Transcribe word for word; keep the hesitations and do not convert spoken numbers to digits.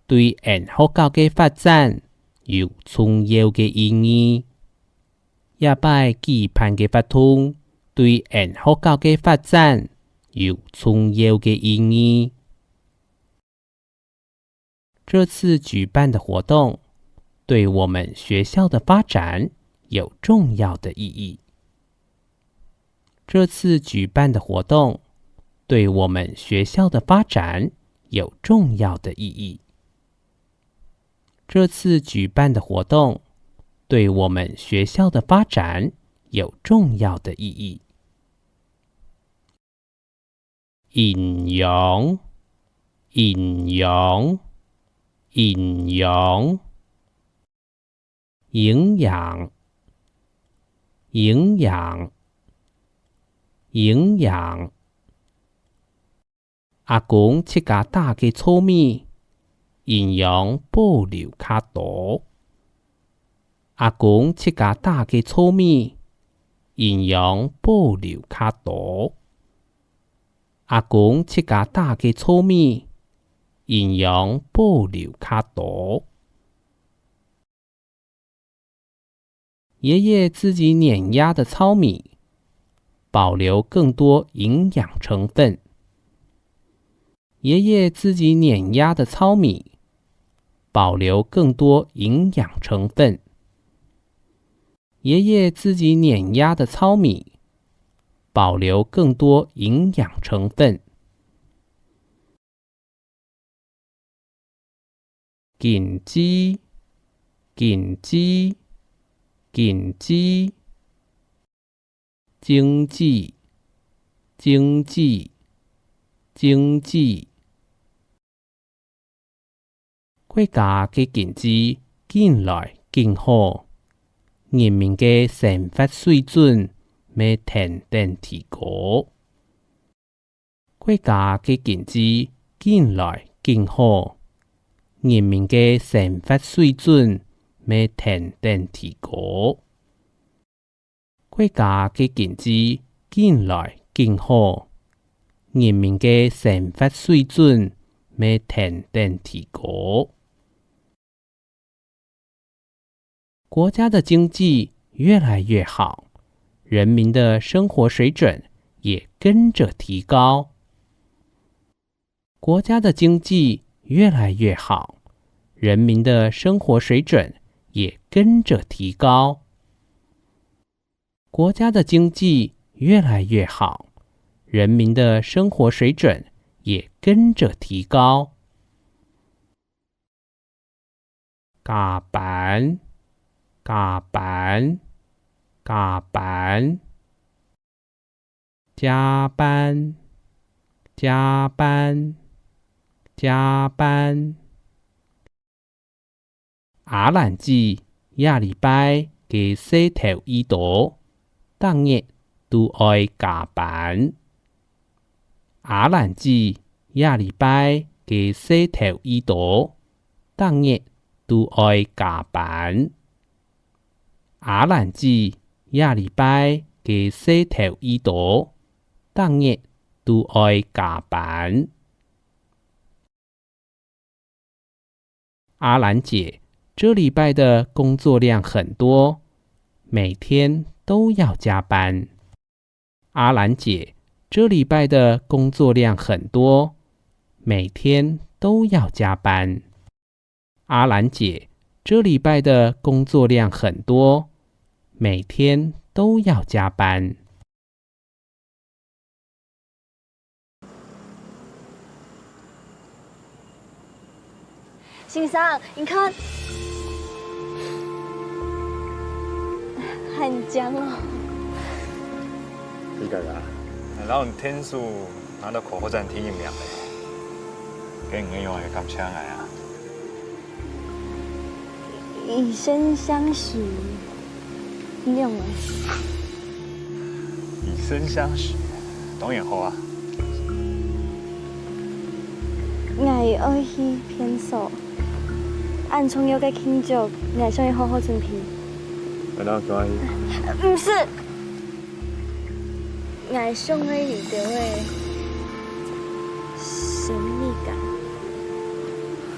對𫣆學校个發展有重要个意義。這擺舉辦个活動對𫣆學校个發展有重要个意義。 這次舉辦的活動對我們學校的發展有重要的意義。這次舉辦的活動對我們學校的發展有重要的意義。這次舉辦的活動對我們學校的發展有重要的意義。 營養，營養，營養。營養，營養，營養。阿公自家打个糙米，營養保留較多。 阿公自家打个糙米，營養保留較多。阿公自家打个糙米，營養保留較多。爺爺自己碾壓的糙米，保留更多營養成分。 爺爺自己碾壓的糙米，保留更多營養成分。爺爺自己碾壓的糙米，保留更多營養成分。 經濟，經濟，經濟。經濟，經濟，經濟。國家个經濟緊來緊好，人民个生活水準乜跈等提高。 國家个經濟緊來緊好，人民个生活水準乜跈等提高。國家个經濟緊來緊好，人民个生活水準乜跈等提高。 國家的經濟越來越好，人民的生活水準也跟著提高。國家的經濟越來越好，人民的生活水準也跟著提高。國家的經濟越來越好，人民的生活水準也跟著提高。 加班，加班，加班。加班，加班，加班。阿蘭姊這禮拜个事頭已多，逐日都愛加班。 阿蘭姊這禮拜个事頭已多，逐日都愛加班。阿蘭姊這禮拜个事頭已多，逐日都愛加班。 阿蘭姊這禮拜的工作量很多，每天都要加班。阿蘭姊這禮拜的工作量很多，每天都要加班。阿蘭姊這禮拜的工作量很多，每天都要加班。 先生，你看，很香哦。你看啊，然後你天數拿到口服站聽一秒嘞，跟你用的感想哎啊。 以身相許，你懂嗎？以身相許，當然好啊。𠊎愛去便所，恁重要个慶祝，𠊎想愛好好準備。難道做阿姨？毋係，𠊎想愛一條个神